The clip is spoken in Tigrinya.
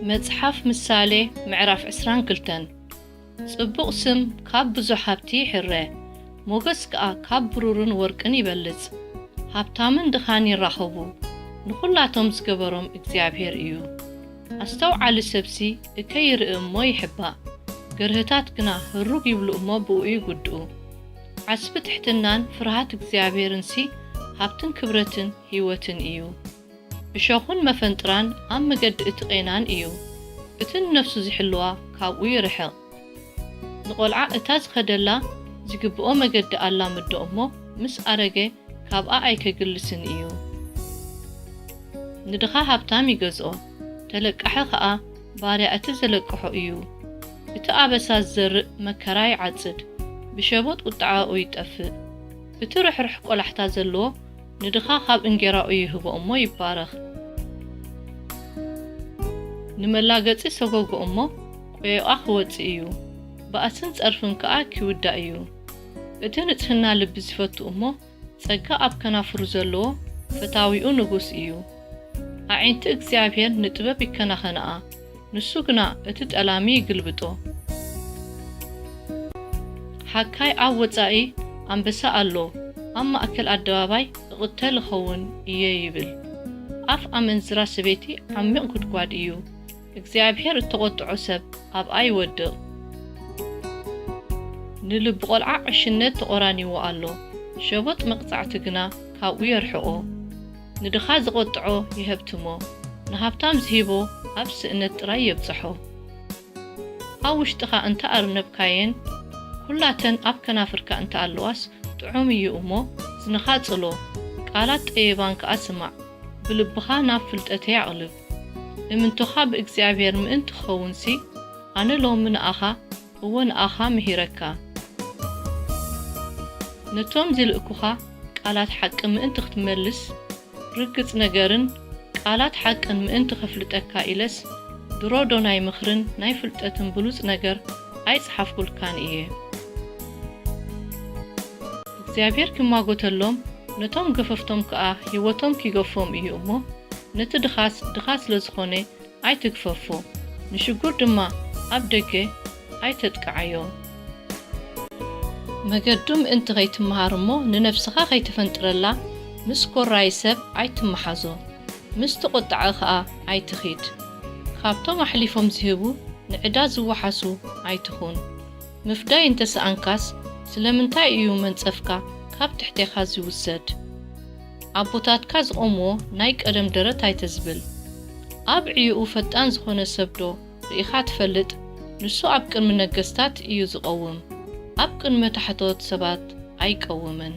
መጽሓፍ ምሳሌ ምዕራፍ ዕስራን ክልተን። ጽቡቕ ስም ካብ ብዙሕ ሃብቲ ይሕረ፣ ሞገስ ከኣ ካብ ብሩርን ወርቅን ይበልጽ። ሃብታምን ድኻን ይራኸቡ፣ ንኹላቶም ዝገበሮም እግዚኣብሔር እዩ። ኣስተውዓሊ ሰብሲ እከይ ይርኢ እሞ ይሕባእ፣ ገርህታት ግና ህሩግ ይብሉ እሞ ብእኡ ይጉድኡ። ዓስቢ ትሕትናን ፍርሃት እግዚኣብሔርንሲ ሃብትን ክብረትን ህይወትን እዩ። እሾኹን መፈንጥራን ኣብ መገዲ እቲ ቄናን እዩ። እቲ ንነፍሱ ዝሕልዋ ካብኡ ይርሕቕ። ንቖልዓ እታ ዝኸደላ ዝግብኦ መገዲ ኣላምዶ እሞ ምስ ኣረገ ካብኣ ኣይከግልስን እዩ። ንድኻ ሃብታም ይገዝኦ፣ ተለቃሒ ኸኣ ባርያ እቲ ዘለቅሖ እዩ። እቲ ኣበሳ ዝዘርእ መከራ ይዓጽድ፣ ብሸቦጥ ቁጥዓኡ ይጠፍእ። እቲ ርሕርሕ ቆላሕታ ዘለዎ ንድኻ ካብ እንጌራኡ ይህቦ እሞ ይባረኽ። ንመላገጺ ሰጎጎ እሞ ቆዮኣ ክወጽእ እዩ፣ ባእስን ጸርፍን ከኣ ኪውዳእ እዩ። እቲ ንጽህና ልቢ ዝፈቱ እሞ ጸጋ ኣብ ከናፍሩ ዘለዎ ፈታዊኡ ንጉስ እዩ። ኣዒንቲ እግዚኣብሔር ንጥበብ ይከናኸንኣ፣ ንሱ ግና እቲ ጠላሚ ይግልብጦ። ሓካይ ኣብ ወጻኢ ኣንበሳ ኣሎ፣ ኣብ ማእከል ኣደባባይ እቕተል እኸውን እየ ይብል። ኣፍ ኣመንዝራ ሰበይቲ ዓሚቕ ጉድጓድ እዩ፣ እግዚኣብሔር እተቖጥዖ ሰብ ኣብኣ ይወድቕ። ንልቢ ቖልዓ ዕሽነት ተቖራኒዎ ኣሎ፣ ሸቦጥ መቕጻዕቲ ግና ካብኡ የርሕቖ። ንድኻ ዝቖጥዖ የሀብትሞ፣ ንሃብታም ዝሂቦ ኣብ ስእነት ጥራይ የብጽሖ። ኣብ ውሽጥኻ እንተ ኣርነብካየን፣ ኩላተን ኣብ ከናፍርካ እንተ ኣለዋስ ጥዑም እዩ እሞ፣ ዝንኻ ጽሎ፣ ቃላት ጠየባን ከኣ ስማዕ፣ ብልብኻ ናብ ፍልጠተይ ኣቕልብ። እምንቶኻ ብእግዚኣብሔር ምእንቲ ክኸውንሲ፣ ኣነ ሎሚ ንኣኻ፣ እወ ንኣኻ ምሂረካ። ነቶም ዝልእኩኻ ቃላት ሓቂ ምእንቲ ክትመልስ፣ ርግጽ ነገርን ቃላት ሓቅን ምእንቲ ከፍልጠካ ኢለስ፣ ድሮ ዶ ናይ ምኽርን ናይ ፍልጠትን ብሉጽ ነገር ኣይጸሓፍኩልካን እየ። እግዚኣብሔር ኪማጎተሎም፣ ነቶም ገፈፍቶም ከኣ ህይወቶም ኪገፎም እዩ እሞ፣ ነቲ ድኻስ ድኻ ስለ ዝኾነ ኣይትግፈፎ፣ ንሽጉር ድማ ኣብ ደገ ኣይተጥቅዓዮ። መገዱ ምእንቲ ኸይትመሃር እሞ ንነፍስኻ ኸይተፈንጥረላ፣ ምስ ኰራዪ ሰብ ኣይትመሓዞ፣ ምስቲ ቁጥዐ ኸኣ ኣይትኺድ። ካብቶም ኣሕሊፎም ዚህቡ ንዕዳ ዝወሓሱ ኣይትኹን። ምፍዳይ እንተ ሰኣንካስ፣ ስለምንታይ እዩ መንጸፍካ ካብ ትሕቴኻ ዚውሰድ? ኣቦታትካ ዝቖምዎ ናይ ቀደም ደረት ኣይተዝብል። ኣብ ዕዮኡ ፈጣን ዝኾነ ሰብዶ ርኢኻ ትፈልጥ? ንሱ ኣብ ቅድሚ ነገስታት እዩ ዝቐውም፣ ኣብ ቅድሚ ታሕተዎት ሰባት ኣይቀውምን።